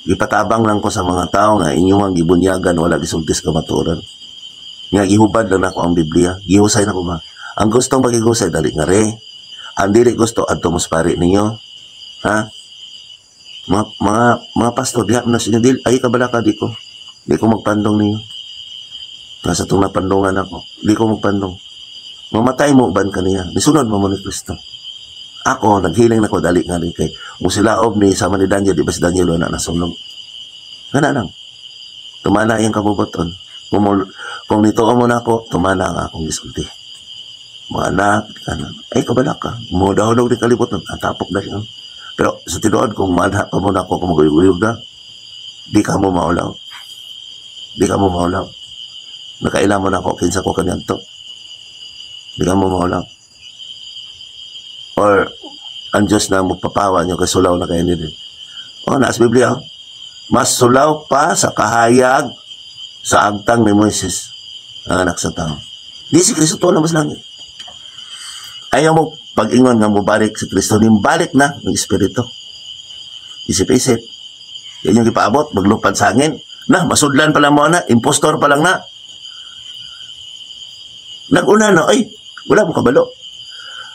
Gipatabang lang ko sa mga tao nga inyong ang gibunyagan wala gisultis kamatuoran. Nga gihubad lang nako ang Biblia, gihusay na ko ba. Ang gustong pagigusay dali nga re. Ang dili gusto adto mo sa pari ninyo. Ha? Mga pastor diha na sa inyo dili ay kabalaka di ko. Di ko magpandong ninyo. Nasa itong napandungan ako, di ko magpandong. Mamatay mo uban kaniya. Nisunod mo mo ni Kristo. Ako, naghiling na ko, dali nga rin kay musilaob ni sama ni Daniel, di ba si Daniel wala nasunog? Gana lang. Tumana iyang kabubuton. Kung nituo mo na ako, tumana ang akong gisulti. Mga anak, kanan. Ay, kabala ka. Mudahulog ni kalibutan. Atapok na siya. Pero sa tinuod, kung maanha pa mo na ako, kung maguyog-uyog na, di ka mo maulaw. Di ka mo maulaw. Nakaila mo na ako, kinsa ko kanyanto. Di ka mo maulaw. Or, ang Diyos na magpapawa niyo, kay sulaw na kayo nila. O, nasa Biblia, oh. Mas sulaw pa sa kahayag sa agtang ni Moises, ang anak sa tao. Di si Kristo to na mas langit. Ayaw mo pag-ingon nga mubalik si Kristo, nimbalik na ng Espiritu. Isip-isip. Yan yung ipaabot, maglupad sa hangin. Na, masudlan pa lang mo na, impostor pa lang na. Nag-una na, ay, wala mo kabalo.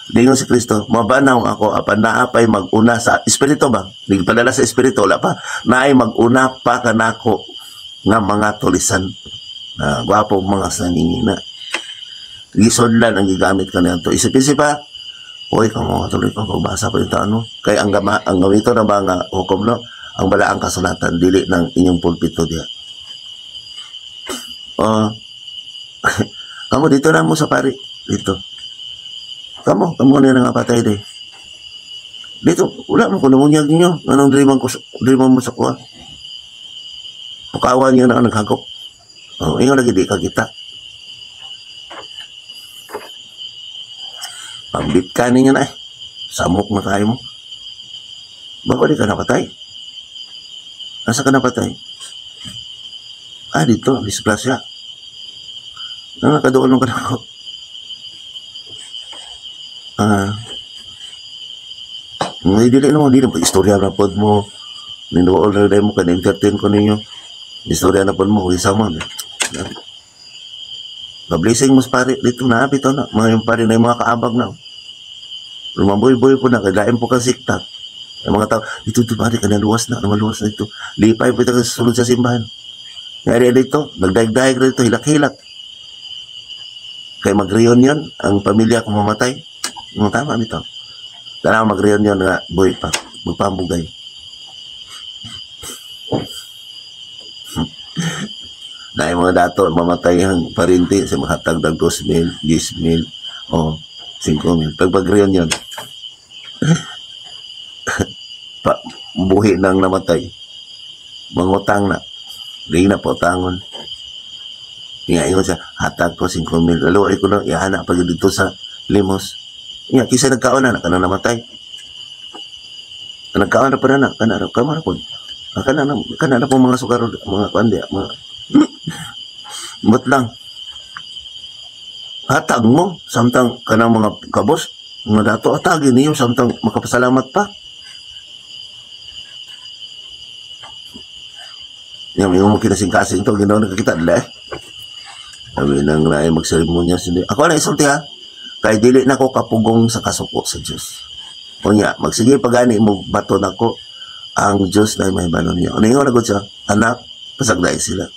Dingon si Kristo, mabanaw ako, apan naapay mag-una sa Espiritu ba? Nagpadala sa Espiritu, wala pa. Naay mag-una pa kanako nga mga tulisan. Na gwapo mga saningina. Gisudlan ang gigamit kaniadto. Isip-isip pa, uy, kamo tuloy ko pagbasa pa yung ano. Kay ang gama, ang gamito na ba nga hukom no? Ang balaang kasulatan dili ng inyong pulpito diha. Oh. Kamo dito na mo sa pari dito. Kamo, kamo na nga patay di. Dito, wala mo ko namunyag ninyo. Anong dream ko, dream mo sa kuha? Pukawan niyo na ang naghagop. Oh, ingon lagi di ka kita. Pambit ka ninyo na eh. Samok na kayo mo. Bago di ka napatay? Asa ka napatay? Ah, dito, disgrasya. Ano, nakadoon ka na ako. Ah, may dili na mo, dili mo. Istorya na pod mo. Ninuol na mo, kaya entertain ko ninyo. Istorya na pod mo, isa mo. Mablessing mo sa pare, dito na, bitaw na. Mga yung pare na yung mga kaabag na. Lumaboy-boy po na, kaya lain po kang sikta. Yung mga tao, dito, dito pare, kaya luwas na, maluwas na ito. Lipay po ito kasi sulod sa simbahan. Ngari dito, nagdaig-daig na dito, hilak-hilak. Kaya mag-reunion, ang pamilya kung mamatay. Ang tama nito. Kailangan mag-reunion nga, boy pa, magpambugay. Dahil mga dato, mamatay ang parinti, sa mahatag ng 2,000, 10,000, o 5,000. Pag pag-reunion, pa, buhi nang namatay. Mangutang na. Di na po tangon. Nga, ingon siya, hatag ko 5,000. Lalo, ay ko na, ihana pag dito sa limos. Nga, kisa nagkaon na, kana namatay. Nagkaon na pa na, kana, kamara po. Kana na, kana na po mga sukaro, mga kundi, mga, ba't lang? Hatag mo, samtang kanang mga kabos, mga dato, hatagin niyo, samtang makapasalamat pa. Yung mo kinasing-kasing to, ginawa nakakita, dala eh. Sabi nang naay magseremonya sindi. Ako na isulti ha, kay dili na ko kapugong sa kasuko sa Diyos. Unya, magsige pagani mo bato nako ang Diyos na may balon niya. Ano yung nagot siya? Anak, pasagdae sila.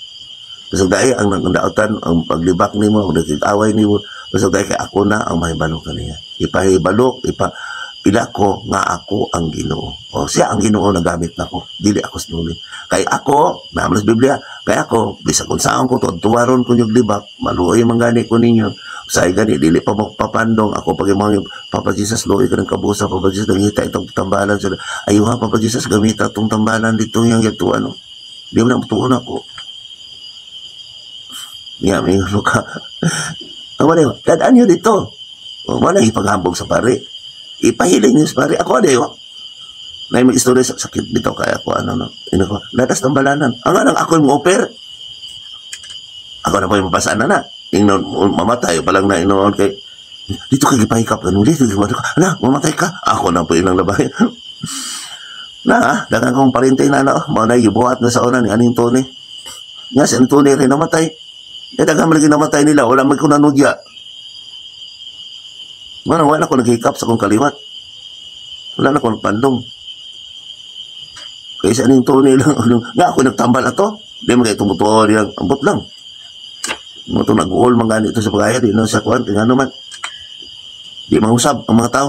Pasagdae ang nagdaotan, ang paglibak nimo, ang nagkikaway nimo, pasagdae kay ako na ang mahibalo kaniya. Ipahibalok, ipapila ko nga ako ang Ginoo. O siya ang Ginoo na gamit nako, dili ako sinuli. Kay ako, naman sa Biblia, kay ako, bisag unsaon ko, tuwaron ko yung libak, maluoy man gani ko ninyo. Say gani, dili pa mo papandong, ako pag mga Papa Jesus, luoy ka ng kabusa, Papa Jesus, nangita itong tambalan. So, ayuha, Papa Jesus, gamita itong tambalan dito, yung ito, ano. Di mo na matuon ako. Nga, may ka. Ang wala, dadaan nyo dito. O, wala ipaghambog sa pare. Ipahiling niyo sa pare. Ako, ano yun? Na may istorya sa sakit dito kaya ako ano no. Ino ko, latas ng balanan. Ang anang ako yung offer. Ako na po yung mapasaan na na. Ingnon, mamatay pa lang na inoon kay dito kay gipahikap ka nuli, dito ka. Ala, mamatay ka. Ako na po ilang labay. Na, dagan kong parente na na, mao na gibuhat na sa una ni aning Tony. Nga si aning Tony rin namatay. Eh, dagan man lagi namatay nila, wala man ko nanudya. Wala, wala ko naghikap sa akong kaliwat. Wala na ko nagpandong. Kaysa aning Tony lang, ano, nga ako nagtambal ato. Di man kayo tumutuo niyang, ambot lang. Mga ito, nag-uol man ganito sa pagaya, di na sa kuwan, tingnan naman. Di mangusab ang mga tao.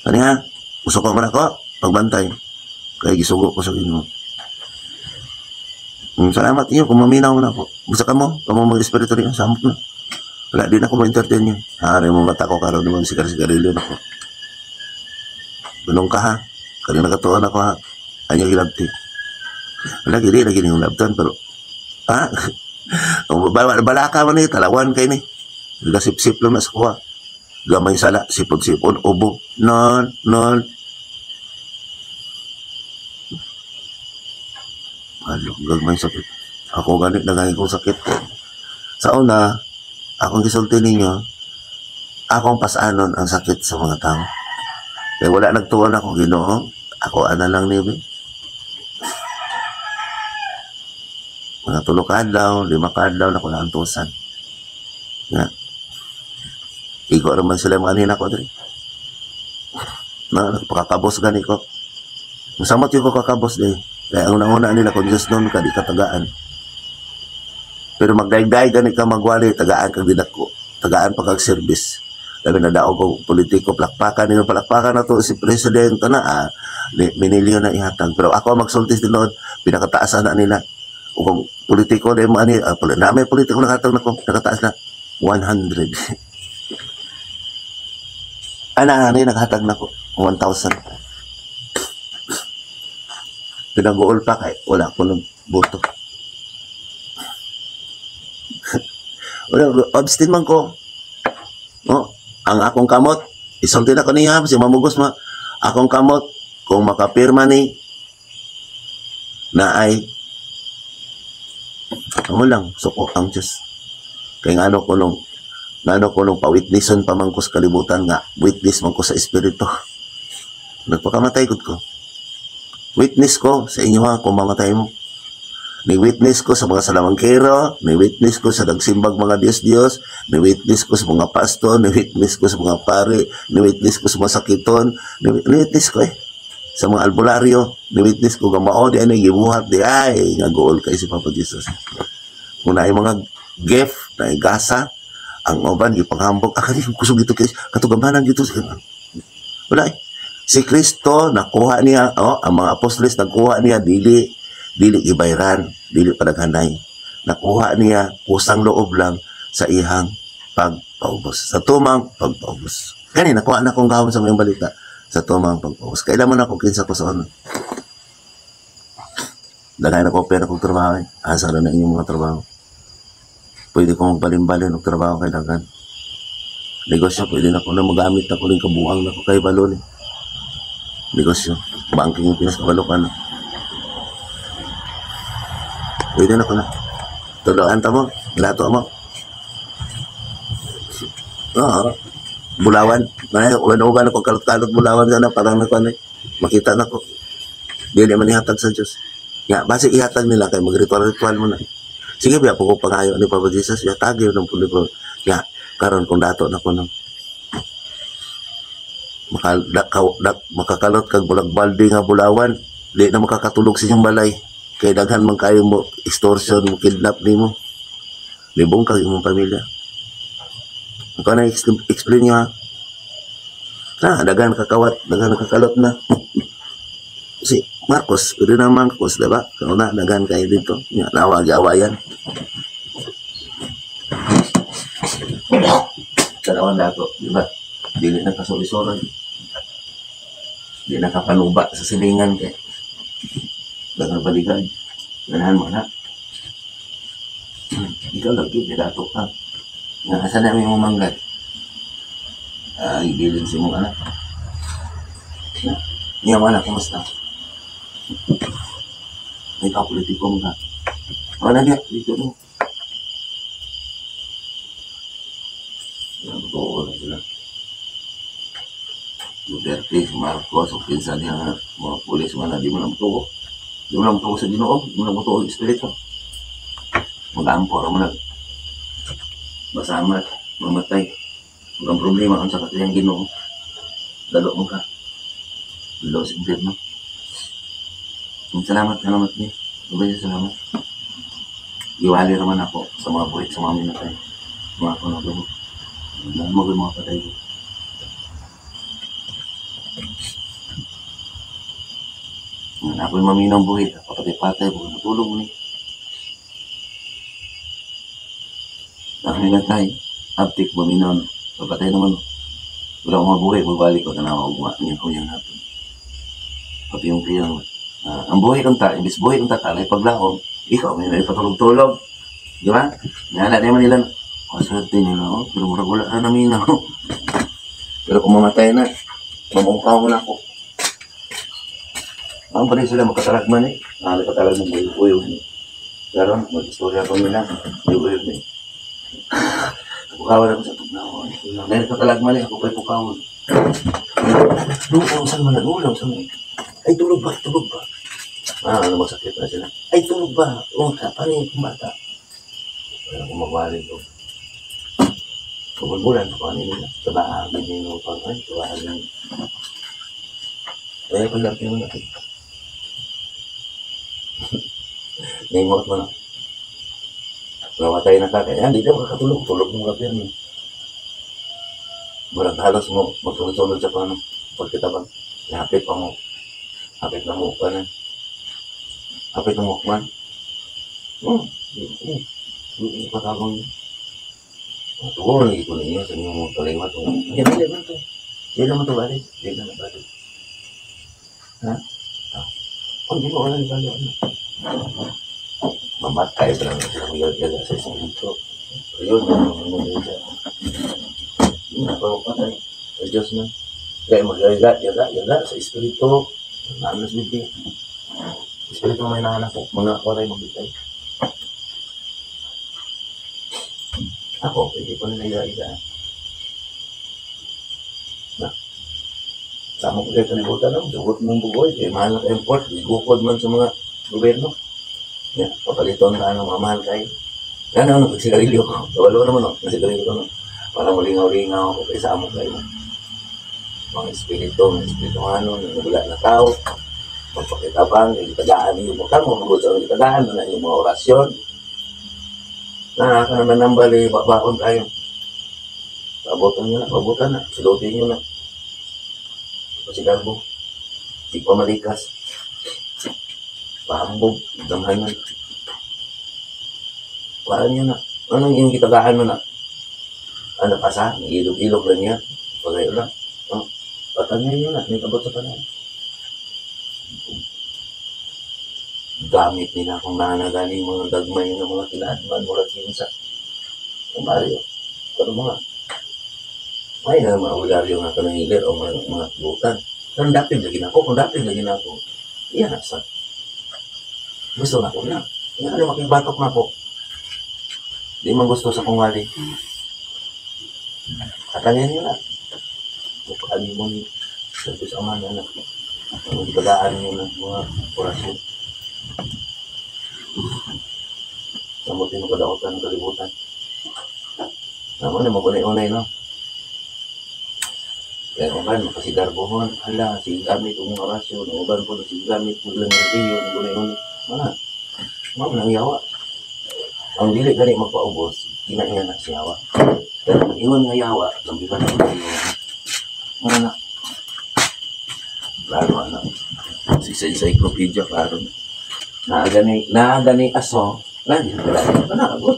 Ano nga, gusto ko man ako, pagbantay. Kaya gisugo ko sa Ginoo. Salamat niyo kung maminaw na ako. Gusto ka mo, kamo mag-espiritu niyo, samok na. Wala din ako ma-entertain niyo. Hari mo mata ko, karon naman sigar-sigarilyo na ako. Ganun ka ha. Kanina nakatuon ako ha. Anya gilabti. Wala, gini, lagi niyong labtan, pero, ha? Balaka man ni, talawan kay ni. Nagasip-sip lang na sa kuha. Gamay sala, sipon-sipon, ubo. Non, non. Ano, gamay sakit. Ako ganit na ganit kong sakit ko. Sa una, akong gisulti ninyo, akong pasanon ang sakit sa mga tao. Kaya wala nagtuon ako, Ginoo. Ako ana lang niyo. Mga 3 ka adlaw, 5 ka adlaw na ko naantusan. Nga. Igo raman sila mga anhin ako diri. Na, nagpakakabos gani ko. Masamot yung ko kakabos di. Kaya ang una-una nila kung Diyos noon ka, di katagaan. Pero magdaig-daig gani ka magwali, tagaan kag dinako. Tagaan pa kag service. Labi na daog ko politiko, palakpakan nila, palakpakan na to si presidente na, minilyo na ihatag. Pero ako ang magsultis din noon, pinakataasan na nila. O kung politiko na yung ani, na may politiko na katag na ko, nakataas na 100. Ana, ano, naghatag na ko 1,000. Pinaguol pa kay wala ko ng boto. Wala, abstain man ko. No, ang akong kamot, isulti na ko niya, si mamugos ma, akong kamot, kung makapirma ni, na ay, ako lang, suko ang Diyos. Kaya nga ano ko nung pawitnesson pa man ko sa kalibutan nga, witness man ko sa espiritu. Nagpakamatay gud ko. Witness ko sa inyo ha, kung mamatay mo. Ni-witness ko sa mga salamangkero, ni-witness ko sa nagsimbag mga Diyos-Diyos, ni-witness ko sa mga pastor, ni-witness ko sa mga pare, ni-witness ko sa mga sakiton, ni-witness ko sa mga albularyo, ni-witness ko nga mao di ay gibuhat di ay nga gool kay si Papa Jesus. Kung naay mga gift, naay gasa, ang uban gipanghambog, ah kani kusog ito kay katugamanan dito. Wala eh. Si Kristo nakuha niya, oh, ang mga apostoles nakuha niya dili dili ibayran, dili padaghanay. Nakuha niya kusang loob lang sa ihang pagpaubos, sa tumang pagpaubos. Kani nakuha na kong gahom sa mayong balita sa tumang pagpaubos. Kailan man ako kinsa ko sa ano. Daghan ako pera kong trabaho eh. Asa na inyong mga trabaho. Pwede ko magbalin-balin og trabaho kay daghan. Negosyo, pwede na ko na magamit na ko ning kabuang na ko kay balon eh. Negosyo, banking yung Pinas kabalo ka na. Pwede na ko na. Tuloan ta mo, lato mo. Oo. Bulawan. Uban-uban ako, kalot-kalot bulawan sana, parang na eh. Makita na ko. Dili man ihatag sa Diyos. Ya, basi ihatag nila kay magritual-ritual mo na. Sige, biya po ko pangayo ni Papa Jesus, ya tagyo ng pulo ko. Ya, karon kung dato na ko nang makakalot kag bulag balde nga bulawan, di na makakatulog sa inyong balay. Kay daghan man kayo mo extortion, mo kidnap nimo. Libong kag imong pamilya. Ikaw na explain niyo ha. Na, daghan kakawat, daghan kakalot na. Si Marcos, pwede na Marcos, diba? Kaya na, daghan kayo dito. Ya, nawag awayan. Dalawang dato, diba? Dili na kasuri-suran. Di na kapanuba sa silingan kay. Daghang baligan. Ganahan mo na. Ikaw lagi, di dato ka. Nga, asa na may manggat? Ah, ibilin si mong anak. Niya mo anak, kumusta? May kapolitiko mo ka. O, na niya, dito mo. Totoo na sila. Duterte, si Marcos, o pinsan niya nga, mga pulis, mga di mo na matuo. Di mo na matuo sa Ginoo, di mo na matuo sa Espiritu. Mag-ampor mo na. Masamat, mamatay. Walang problema kung sa katayang Ginoo. Dalo mo ka. Dalo sa impyerno. Salamat, salamat niya. Sabay salamat. Iwali naman ako sa mga buhit sa mga minatay. Mga ako na gamot. Mo mga patay ko. Ako'y maminang buhit. Papatay-patay, huwag matulog ni. Ang minatay, aptik, maminaw. Papatay naman. Wala akong mabuhay, magbalik ko. Tanawa, ugma. Niyan ko yan natin. Papiyong-piyong. Ang buhay kong ta, imbis buhay kong tatalay, paglaom, ikaw, may patulog-tulog. Di ba? Nga na naman nila. Kaswerte nila, oh. Pero murag wala na naminaw. Pero kung mamatay na, mamungkaw mo na ako. Ang pa rin sila makatalagman eh. Nakakatalag ng buhay-buhay. Pero mag-istorya ko nila. Buhay-buhay eh. Pukawan ako sa tugnaw. Ngayon katalagman eh, ako pa'y pukawan. Doon, saan man nagulaw? Saan man? Ay, tulog ba? Tulog ba? Ah, ano masakit na sila? Ay, tulog ba? O, paano yung bata? Wala akong magwalid ko. Pagbulan, paano nila? Sa bahagi nila, ay, sa bahagi nila. Ay, pag-laki mo na. Naimot mo na. Namatay na ka. Kaya hindi na makakatulog. Tulog mo gabi yan. Murag halos mo, magsunod-sunod sa paano. Pagkita ba? Hapit pa mo. Hapit na mo pa na. Hapit na mo man. Oh, patagong. Tuo lagi ko ninyo sa inyong mga kaliwat. Yan, yan, yan. Di naman ito valid. Di na valid. Ha? Ah. Oh, hindi mo wala ni valid. Ano? Mamatay pa lang sila yaga sa isang dito. Ayun, ano, ano, ano, siya. Hindi na pa patay. Sa Diyos man. Kaya magyaga, yaga, yaga sa Espiritu. Naano sa Biblia. Espiritu may nahanap ko. Mga waray magbitay. Ako, pwede ko nila iga-iga. Na. Sama ko kayo kalibutan, no? Sugot mong bugoy. Kaya mahal na kayong port. Igukod man sa mga gobyerno. Ya, papaliton ka ng mamahal kayo. Ano, ano, pagsigarilyo ko. Walo naman, no? Nasigarilyo ko, no? Parang malingaw-lingaw ako kay sa amo kayo. Mga espiritu, mga espirituhano, wala na tao. Magpakitabang, itagaan niyo mo kamo, magod sa itagaan na yung mga orasyon. Nakaka na nambali, babaon tayo. Pabutan nyo na, pabutan na, silutin nyo na. Pasigarbo, di pa malikas. Paambog, damhanan. Kuhaan nyo na. Anong yung kitagaan mo na? Ano pa sa? Ilog-ilog lang niya. Pagayo lang. Oh, patangin nyo na. May kabot sa panahon. Gamit nila kung nanagaling mga gagmay ng mga kinaadman mula kinsa. Ang baryo. Pero mga may na mga ularyo nga kanang hilir o mga butan. Kung dapig lagi na ako, kung dapig lagi na ako, iyan na sa. Gusto na ko na. Yan na makibatok na ako. Di man gusto sa kong wali. Atanyan nyo na. Upaan mo ni sa Diyos Ama na anak. Ang tagaan nyo ng mga orasyon. Samutin mo kadautan ng kalibutan. Naman na magunay-unay, no? Kaya uban, makasigarbohon. Hala, sige gamit ang mga orasyon. Ang uban po, sige gamit mo lang ng riyo. Ang gunay-unay. Mga, mga nang yawa. Ang dili gani magpaubos, kinaiya na siya yawa. Pero kung ingon nga yawa, lambigan na kayo. Ano na? Klaro, ano? Sa encyclopedia, klaro. Naagani, naagani aso, lagi wala na naabot.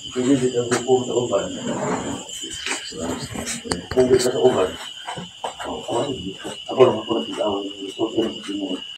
Hindi ang grupo sa uban. Kung sa uban. Oh, ako lang ako nag-away. Gusto ko ng